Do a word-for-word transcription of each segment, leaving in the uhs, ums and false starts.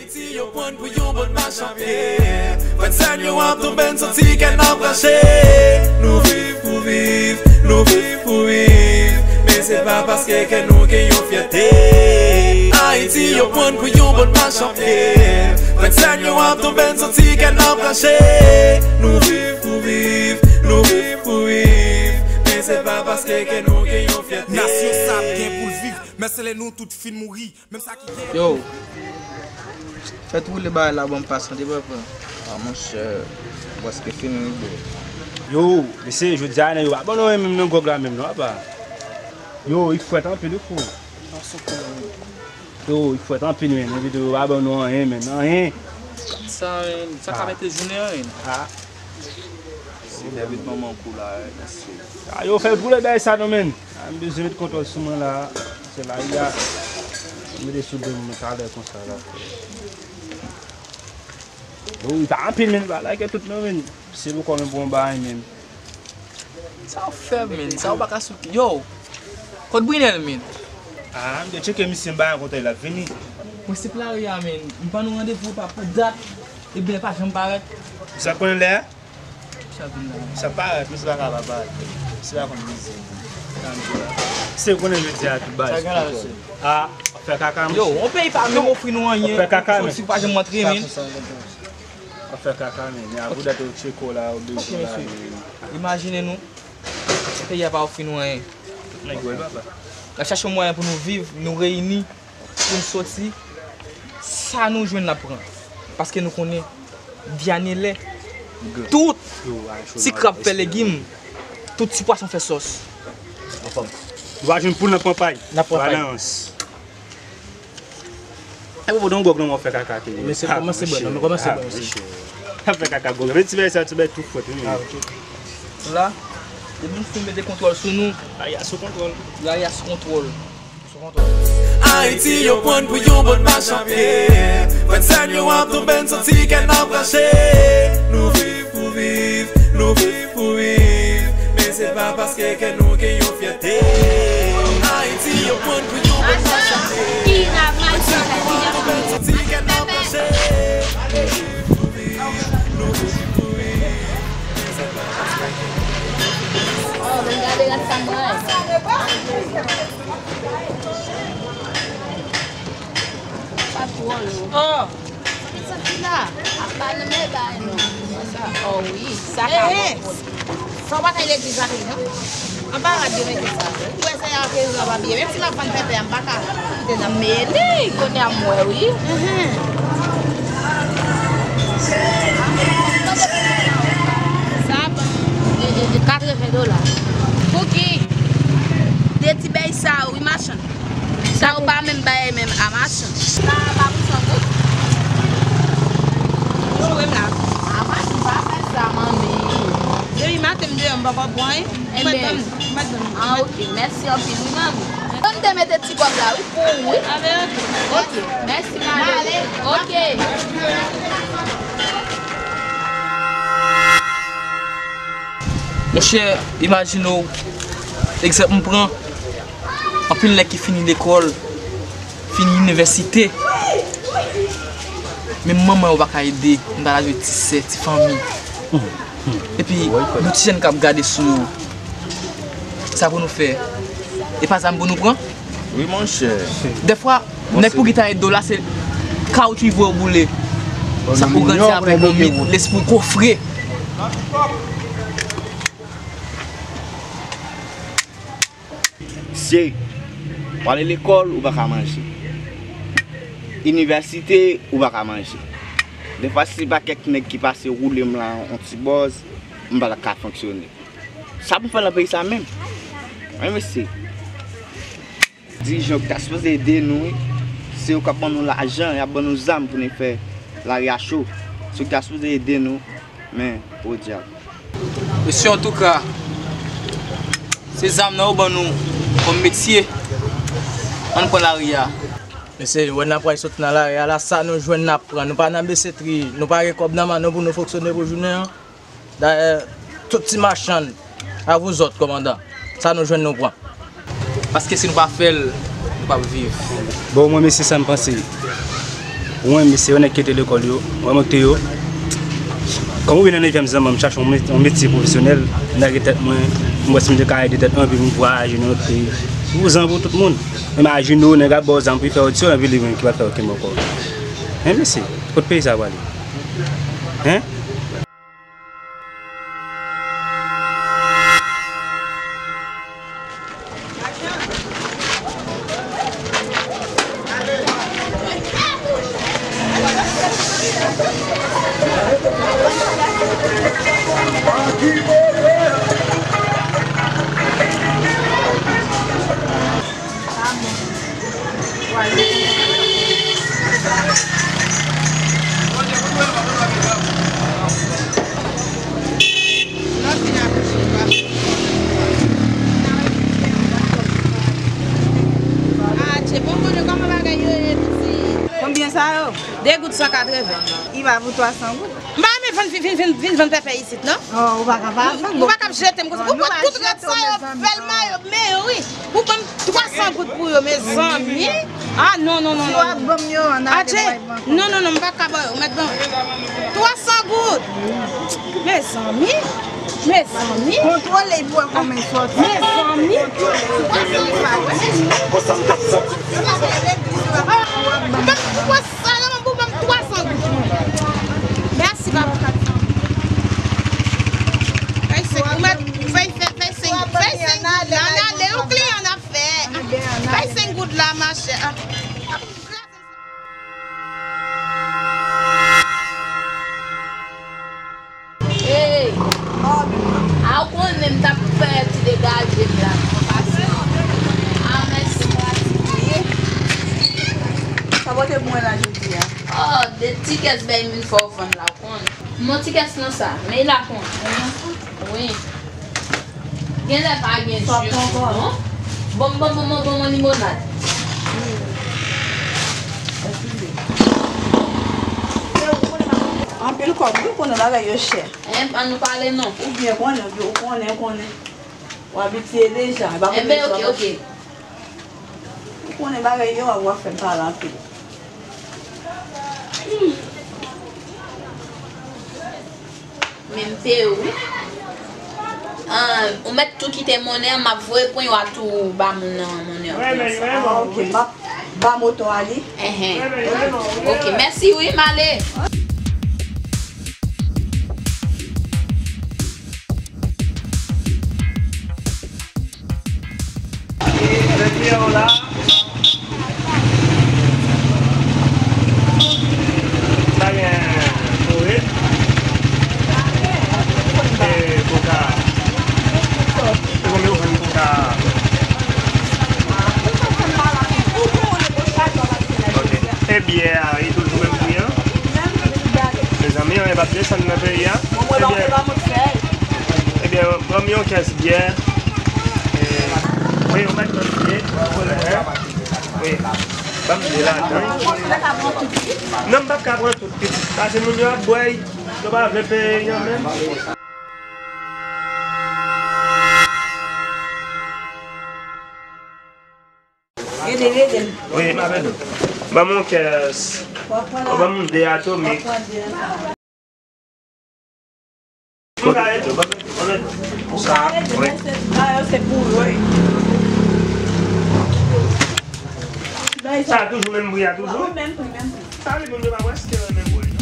Si yo pran n pou yon bann machann pye, frè sè n yo ap tonbe, n santi kè n ap rache. Nou viv pou viv, nou viv pou viv, men se pa paske kè nou gen yon fyète. Ayiti, yo pran n pou yon bann machann pye, frè sè n yo ap tonbe, n santi kè n ap rache. Nou viv pou viv, nou viv pou viv, men se pa paske kè nou gen yon fyète. Nasyon sa ap gen pou l viv, men se lè nou tout fin mouri. Yo, fè tou le bagay la ban m pasante, papa. A, monchè, ou prèske fini wi, bro. Yo, mesye, jodi a, nèg yo pa ban nou anyen menm nan gòg la menm non, apa. Yo, li frèt anpil wi, fou. Yo, li frèt anpil, men, nèg yo pa ban nou anyen, men, anyen. Sa, men, sa ka mete jounen an, men. Se fè vit manman kou la, mesye. A, yo fè boule bay sa non, men. A, m bezwen met kontwòl sou mwen la. Se la, ya. M mete sou do m talè konsa la. Yo, li pa anpil, men, pa like tout non, men. Se pou kò men pou yon bagay, men. Sa w fè, men. Sa w pa ka sou. Yo! Kot Brinel, men? A, m te tcheke misye, m pa rankontre l, l ap vini. Mwen se pou lari a, men. M ban nou randevou pa pou dat. Ebyen, pa janm parèt. Sa konnen lè a? Sa parèt, men se pa ka pa parèt. Se pa konn mizè. Se konnen jodi a tout bagay. Sa gen la, mesye. A, w ap fè kaka, mesye. Yo, yon peyi pa menm ofri nou anyen. W ap fè kaka, men. Soti pa janm antre, men. W ap fè kaka, men. Men a pou dat ou tcheke w la, ou bezwen la, men. Imajine nou, peyi a pa ofri nou anyen. Nèg wè l, papa. N ap chache yon mwayen pou nou viv, nou reyini. Pou n soti, sa nou jwenn n ap pran. Paske nou konnen, dènye lè, tout ti krab fè legim, tout ti pwason fè sòs. Anfòm. Nou va jwenn poul nan pran pay. N ap pran pay. Balans. E pou don gòg nan mwen fè kaka ke. Men se kòmanse bwè, non, men kòmanse bwè, mesye. Ap fè kaka gòg. Men ti bèy sa, ti bèy tou fwèt, wi. A, ok. La, depi nou fin mete kontwòl sou nou. Lari a sou kontwòl. Lari a sou kontwòl. Ayiti, yo pran n pou yon bann machann pye. Frè sè n yo ap tonbe, n santi kè n ap rache. Nou viv pou viv, nou viv pou viv, men se pa paske kè nou gen yon fyète. Ayiti, yo pran n pou yon bann machann pye. Frè sè n yo ap tonbe, n santi kè n ap rache. Nou viv pou viv, nou viv pou viv, men se pa paske kè nou gen yon fyète. Oh, men gade rat sa mwen. Pa twò lou. Oh. Sa ki la? Apa nan men bay non. Sa, oh wi, sa ka bon. Sa w pa ta legliz la tou non. Anba rad yo mete sa. Ou wè se a ke yo pa byen. Menm si m ap vann pèpè a, m pa ka kite nan men li, kounye a m wè wi. Sa ap e, e, e katreven dola. Pou ki? De ti bèy sa wi machann. Sa ou pa menm bay menm a machann. Sa pa pou san goud. Ou jwe m la. A machann pa fè sa manmi. Depi maten m deyò m poko pran. Mwen ban m, mwen ban m. Ah, ok. Mèsi anpil wi manmi. Ban m te mete ti kòb la wi pou ou wi. Avè ok. Ok. Mèsi mare. Ok. Monchè, imajine w, egzanp m pran, anpil nèg ki fini lekòl, fini inivèsite, menm manman yo pa ka ede, m ta la jwe ti sè, ti fanmi. Epi, nou ti jèn k ap gade sou yo, sa pou nou fè? E pa zam pou nou pran? Wi, monchè. Dèfwa, nèg pou ki ta ede w la, se kawotchou li voye w boule. Sa pou grandi apre gon mit, lespri w kofre. Se, w ale lekòl, ou pa ka manje. Inivèsite, ou pa ka manje. Dèfwa, si se pa kèk nèg ki pase woule m la, yon ti bòz, m pa t ap ka fonksyone. Sa pou fè nan peyi sa menm? Wi, mesye. Dirijan yo ki ta sipoze ede nou, wi. Se yo k ap ban nou lajan, y ap ban nou zam pou nou fè lari a cho. Se yo ki ta sipoze ede nou, men, podyab. Mesye, antouka, se zam nan yo ban nou kòm metye. Ann pran lari a. Mesye, wè n ap pral sot nan lari a la, sa nou jwenn n ap pran. Nou pa nan besetri, nou pa gen kòb nan men nou pou nou fonksyone pou jounen an. Dayè, tout ti machann, a vouzòt, kòmandan. Sa nou jwenn, nou pran. Paske si nou pa fè l, nou p ap viv. Bon, mwen, mesye, sa m panse. Mwen, mesye yo, nèg ki te lekòl yo, mwen, mwen te yo. Kòm ou vin nan nevyèm zanman, m chache yon met-, yon metye pwofesyonèl, m lage tèt mwen, m wè si m te ka ede tèt mwen, epi m vwayaje nan lòt peyi. Pou zanmi pou tout moun. Imajine w, nèg ap ba w zam pou fè odyasyon, epi li menm ki pa fè okenn bò kò. Hein, mesye, kot peyi sa prale? Hein? Adje, bon, konnen kòman bagay yo ye, pitit. Konbyen sa yo? De goud san katreven. Li ba pou twa san goud. M pa renmen vann, vin, vin, vin, vin vann pèpè isit, non. Oh, ou pa ka pa vann. Ou pa ka ap jete m konsa. Ou pran tout rad sa yo, bèl mayo, men wi. Ou ban m twa san goud pou yo, mezanmi. Ah, non, non, non, non. Si w ap ban m yo, an ale bay bank. Non, non, non, m pa ka ba yo. Mèt ban m twa san goud. Mezanmi. Mezanmi. Kontwole pou wè kòman l sòti. Mezanmi. Kontwole pou wè. Ah, m pa ka ba sa, non, m pou ban m twa san goud. Mèsi, papa. Fèy senk, ou mèt, fèy, fèy, fèy senk, fèy senk goud la, n ale, yon kliyan n ap fè. Fèy senk goud la, machè. Hey! A, ou konnen m t ap fè ti degaje m la, non, pase. A, mèsi. Sa pote pou mwen la jodi a? Oh, de ti kès bèy m vin fè w vann la, ou konnen. Mon ti kès nan sa, men la konn. Wi. Genlè pa gen jus, non? Bon, bon, bon, bon, bon, bon, limonad. Anpil kòb, wi, konnen bagay yo chè. Hein, ann nou pale non. Ou byen konnen, ou konnen, konnen. Ou abitye deja, e pa pou... Enben, oke, oke. Ou konnen bagay yo, w ap fè m pale anpil. Men m te wi. Ah, ou mèt tou kite monnen an, m ap voye pwen yo a tou ba moun nan monnen an. Ah, oke, m ap ba moto a li. Enhen. Oke, mèsi wi, m ale. Lè kliyan w la, sa gen sourit e koka. Se konbyen ou vann koka a? Ok. E byè a, li toujou menm pri an? Mezanmi, anyen p ap desann nan peyi a. Ebyen, ebyen, ban m yon kès byè. E, wi, ou mèt ban m de. Wi. Ban m de ladan. Non, m p ap ka pran tout pitit. Pase moun yo ap bwè, yo pa vle peye yo menm. Ede, ede m. Wi, m ap ede w. Ban m yon kès. W ap pran la. Ban m de atomik. W ap pran de atomik. M ka ede w, ban m, ban m ede w. Sa, wi. Sa yo se pou yo, wi. Sa toujou menm pri a toujou? Wi, menm pri, menm pri. Sa vle di moun yo pa prèske renmen bwè non.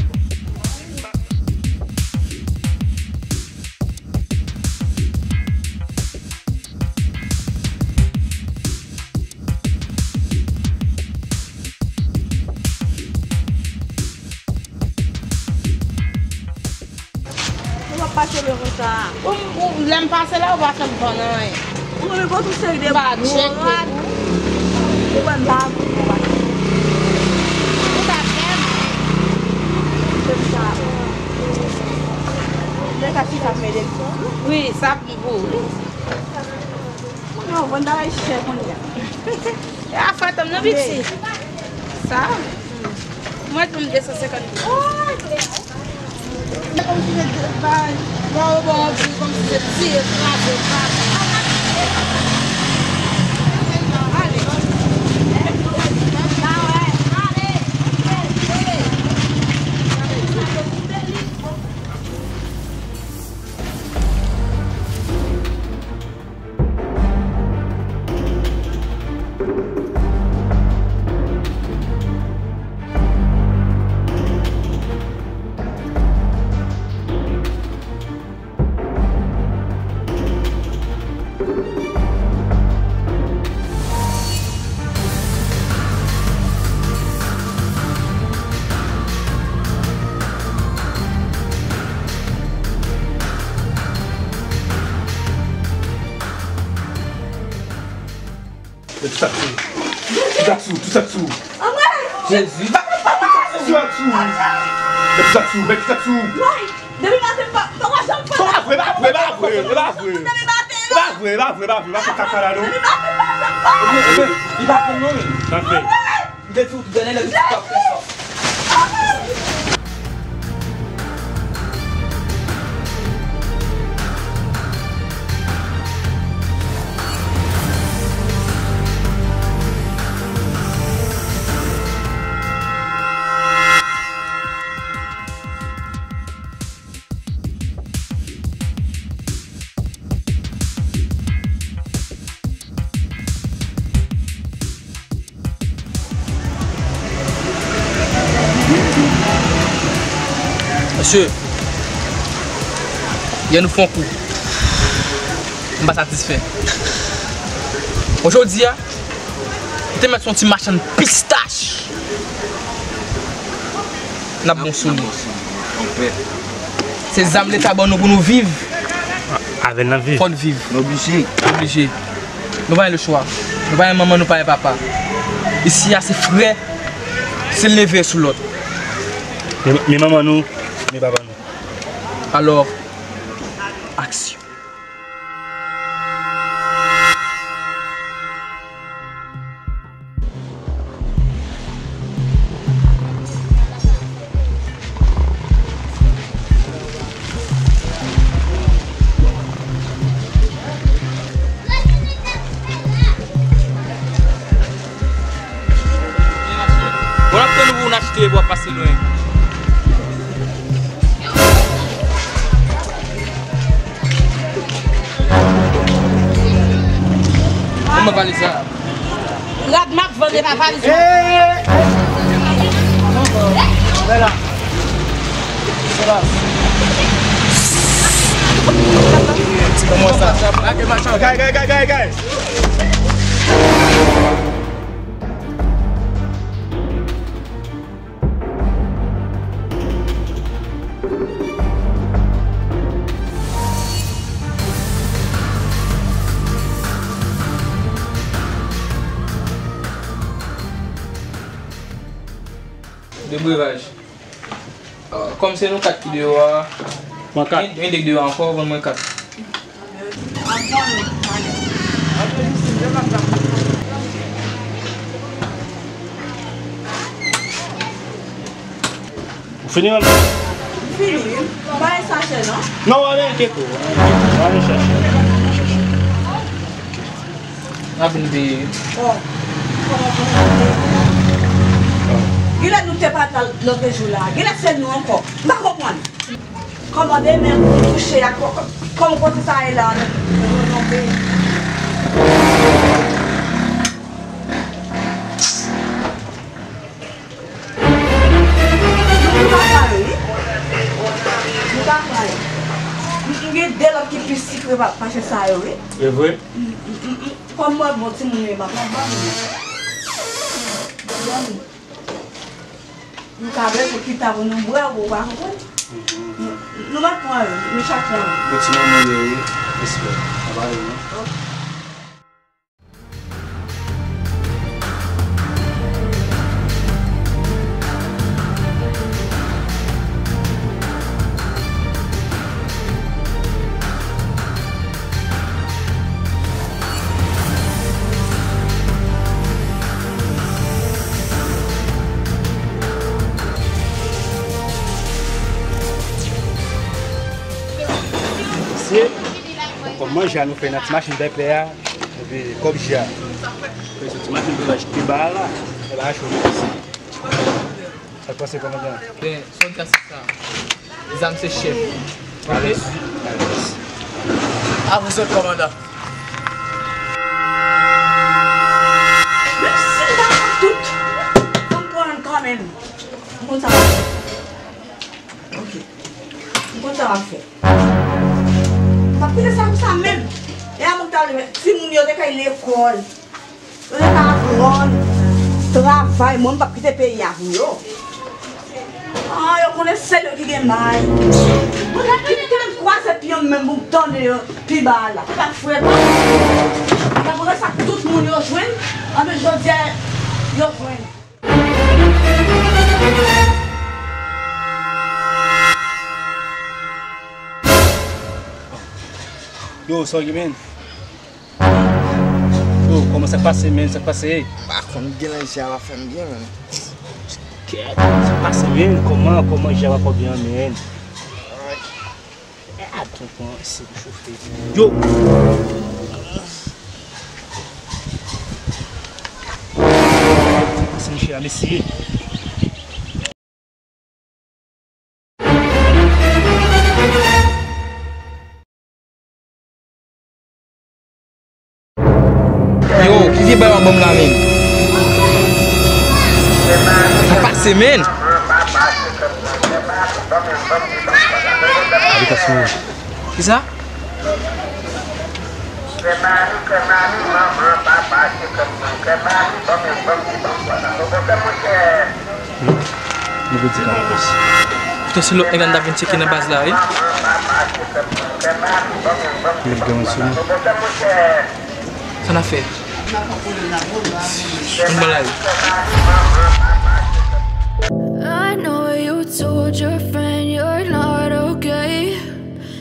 Ou ap pase lè konsa. Ou, ou, lè m pase la, ou pa fè m konn anyen. Ou konn gon tout seri de gwo rad. Ou wè m pa bon, ou pa. Ou ta fè m. Se m sa. Lè sa ki sa mele. Wi, sa pou. Kounye a w vann bagay chè kounye a. E afè tanm nan piti. Sa. Mwen tou m de san senkant goud. Kòmsi se de bay. Mwen yo bon anpil kòmsi se tiye kraze kraze. Ale. Ale. Tout sa k sou ou. Tout sa k sou ou. Tout sa k sou ou. Anmwey! Jezi, ba, ba, ba, tout sa k sou ou. Tout sa k sou ou. Tout sa k sou ou. Bay, tout sa k sou ou. Bay, depi maten, m pa, m pa janm fè sa. Ba vre, ba vre, ba vre, ba vre. Depi maten, non. Ba vre, ba vre, ba vre, ba fè kaka la, non. Depi maten, m pa janm fè sa. Ebyen, ebyen, li pa konn non, men. Sa fè. Anmwey! M te di w tout dènye lè, li t ap fè sa. Mesye, yè nou fè yon kou. M pa satisfè. Bon, jodi a, nou te mèt se yon ti machann pistach. N ap bon sou li. Se zam Leta ban nou pou nou viv. Avè l n ap viv. Fò n viv. Nou oblije. Nou oblije. Nou pa gen lechwa. Nou pa gen manman, nou pa gen papa. Isi a se frè, se l leve sou lòt. Men, men manman nou, men papa nou. Alò, aksyon. Bon, n ap tann ou pou n achte epi w ap pase lwen. Kòman valiz la? Rad m ap vann, e pa valiz m ap vann. Hey! Bella. Bella. Ti kòman sa? Lage machann. Gay, gay, gay, gay, gay. Debriyaj. Ah, kòm se nou kat ki deyò a, mwen kat. Gen, gen de k deyò ankò, vann mwen kat. Ou fini, manmi? M fini, wi. M pa gen sachè, non? Non, w ale keko. W ale chèche. W ale chèche. N ap vin peye. Bon. Genlè nou te pa t la lòt jou la. Genlè se nou ankò. M pa konprann. Kòman demen pou touche a, kò-, kò-, kòman kote sa ye la nan, nan, nan peyi? Nou pa pale, wi. Nou pa pale. M, m gen de lòt ki pi sikre pa, pase sa yo, wi. E vre? M, m, m, m, kòm mwen bon timoun yo, m ap, m ap ban nou. M ap ban nou. Nou ka bezwen kita pou nou bwè, ou pa konprann? Mhm. Nou, nou pa pran yo, nou chak pran yo. Bon timoun nou ye, wi. Respè. Pa pale, non. Ok. Mesye, kòm manje a nou fè nan ti machin pèpè a, epi kòb ji a. Fè soti machin pou achte ba a la. E ba a cho mesye. Sa k pase, kòmandan? Ben, sòlda se sa. Zam se chèf. Alèz. Alèz. Avan sòt, kòmandan. Menm si m pa konn tout, fò m konn kanmenm. M konn sa m ap fè. Ok. M konn sa m ap fè. M p ap kite sa konsa menm. E a mwen k ta leve. Timoun yo te kay lekòl. Yo te ka aprann travay. Mwen, m p ap kite peyi a pou yo. Ah, yo konnen sèl yo ki gen may. Mwen, m p ap kite menm kwaze pye m menm pou m tande yo pi ba a la. Sa frèt. Daprè sa tout moun yo jwenn. Anben jodi a, yo jwenn. Yo, sa w gen, men? Yo, kòman sa k pase, men? Sa k pase? M pa konn, gen lanje a pa fè m byen, men. Kèt, sa k pase, men? Kòman, kòman je a pa fè w byen, men? E, atann, pran se pou chofe. Yo! Sa k pase, mesye a, mesye? Yo, ki vye bay w ap ban m la, men? Sa pase, men? Kisa? Hmm? Nou vle di ka repons. Poutan se lòt nèg la n t ap vin tcheke nan baz la, wi. Nèg gang sou nou. Sa n ap fè? Ann ban l ale. I know you told your friend you're not okay.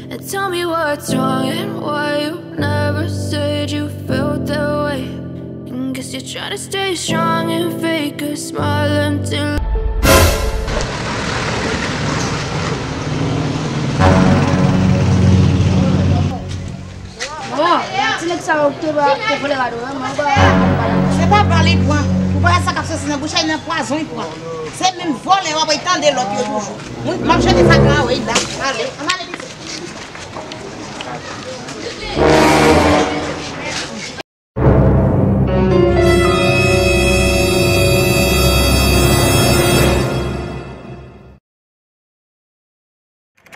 And tell me what's wrong and why you never said you felt that way. And guess you're trying to stay strong and fake a smile until Bon, ti nèg sa yo te ba, te vòlè ba nou, men ba. Se pa bal li pran. Ou pa wè sa k ap soti nan bouch li, nan pwazon li pran. Se menm vòlè w ap tande lòt yo toujou. Moun, m ap jete sa gran wi la. Ale, ann ale piti.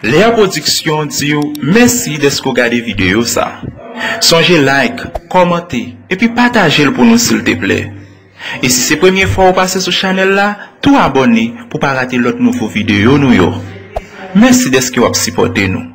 Lea Production di w mèsi dèske w gade videyo sa. Sonje like, kòmante, epi pataje l pou nou silteplè. E si se premye fwa w pase sou chanèl la, tou abòne pou w pa rate lòt nouvo videyo nou yo. Mèsi dèske w ap sipòte nou.